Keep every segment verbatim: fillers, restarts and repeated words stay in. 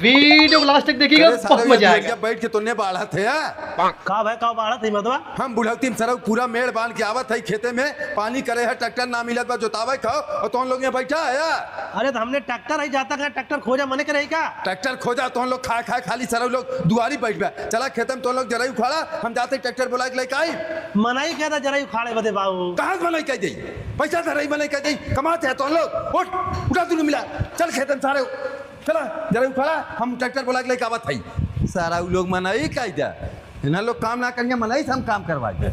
वीडियो को लास्ट तक देखिएगा, अरे सारे बहुत मजा ये आएगा। जब बैठ के तोने बाढ़त है, हाँ? का भाई, का बाढ़त है, मर्दवा? हम बुढ़ौती में सरऊ पूरा मेड़ बांध के आवत है खेते में, पानी करे है, ट्रैक्टर ना मिलत बा जोतावे खाओ, और तोन लोग यहाँ बैठा है, हाँ? अरे तो हमने ट्रैक्टर है, जाता कहाँ ट्रैक्टर खोजा मने करे है का? ट्रैक्टर खोजा, तोन लोग खा खा खाली सरऊ लोग दुआरी बैठ बा। चला खेते में तोन लोग जरई उखाड़ा, हम जाते ट्रैक्टर बुला के लेके आई। मनई कहता जरई उखाड़े बदे बाबू। कहाँ से मनई कह दे? पैसा धरई मनई कह दे, कमाते हैं तोन लोग। उठ, उठा तू मिला, चल खेते में सारे। चला, जरा उखाड़ा, हम ट्रैक्टर बोला के लेके आवत हई। सारा उ लोग मनई कायदा, इन्हन लोग काम ना करिया, मनई से हम काम करवाई।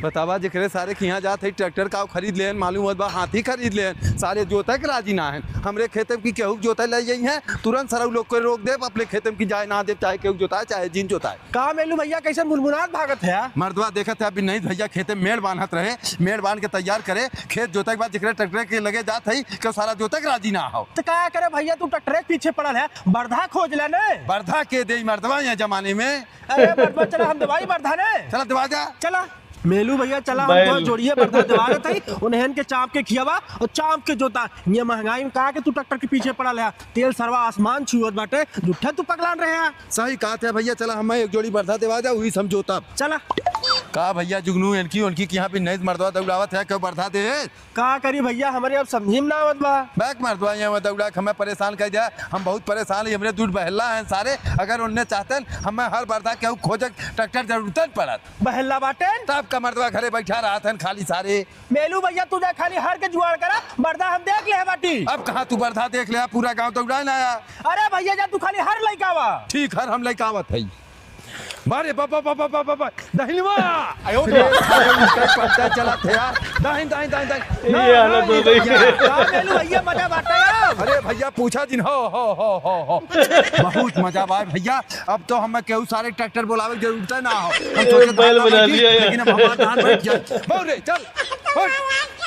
बतावा, जेकरे सारे के यहाँ जात हई, ट्रैक्टर का खरीद लेन, मालूम होत बा हाथी खरीद लेन, सारे जोते के राजी ना हैं। हमरे खेते की केहू जोते ले जाई हैं, तुरंत सारा उ लोग को रोक देब, अपने खेते की जाए ना देब, चाहे केहू जोताए, चाहे जिन जोताए। का मेलू भैया, कैसन मुनमुनात भागत है? मर्दवा देखत है, अभी नहीं भैया खेते मेड़ बांधत रहे, मेड़ बांध के तैयार करे, खेत जोते के बाद जेकरे ट्रैक्टर के लगे जात है, केहू सारा जोते के राजी ना हो। तो का करे भैया, तू ट्रैक्टर के पीछे पड़ल है, बरधा खोज ले ने। बरधा के देई मर्दवा यहाँ जमाने में? अरे मर्दवा, चला हम दवाई बरधा ने। चला दवा जा। चला। मेलू भैया, चला हम बैल। तो जोड़िए बरधा दवा देत हई, उन्हें के चाप के खियावा और चाप के जोता। ये महंगाई में का के तू ट्रैक्टर के पीछे पड़ल है, तेल सरवा आसमान छुअत बाटे, झूठा तू पगलान रहे है। सही कहत है भैया, चला हमें एक जोड़ी बरधा देवा जा, वही समझौता। चला। का भैया जुगनू, इनकी उनकी के यहाँ भी नहीं मर्दवा दौड़ावत है, केहू बरधा दे? का करी भैया, हमरे अब समझी में ना आवत बा। बैक मर्दवा, यहाँ दौड़ा के हमें परेशान कर दिया, हम बहुत परेशान है, हमरे दूध बहला हैं सारे, अगर उनने चाहते हैं, हमें हर बरधा केहू खोजे ट्रैक्टर जरूरत न पड़त। बहला बाटेन? तब का मर्दवा घरे बैठा रहत हैं खाली सारे। मेलू भैया, तू जा खाली हर के जुगाड़ करा, बरधा हम देख ले बाटी। अब कहाँ तू बरधा देख ले, पूरा गांव दौड़ाए ना आया। अरे भैया जा, तू खाली हर लइका आवा। ठीक, हर हम लइका आवत हई। बारे बाबा, बाबा, बाबा, बाबा, दहिनवा। आयो रे, सारे उसका पत्ता चला थे यार। दाहिन, दाहिन, दाहिन, दाहिन। ना, ये ना, हालत हो ये गई। भैया। का मेलू भैया, मजा बाटा यार। अरे भैया, पूछा जिन, हो, हो, हो, हो, हो। बहुत मजा बा भैया। अब तो हमें केहू सारे ट्रैक्टर बुलावे के जरूरत ना हो। हम ए, सोचे बैल धान बना बैठी, लिया यार। लेकिन अब हमारा धान बैठ जाए। हो रे, चल, हट।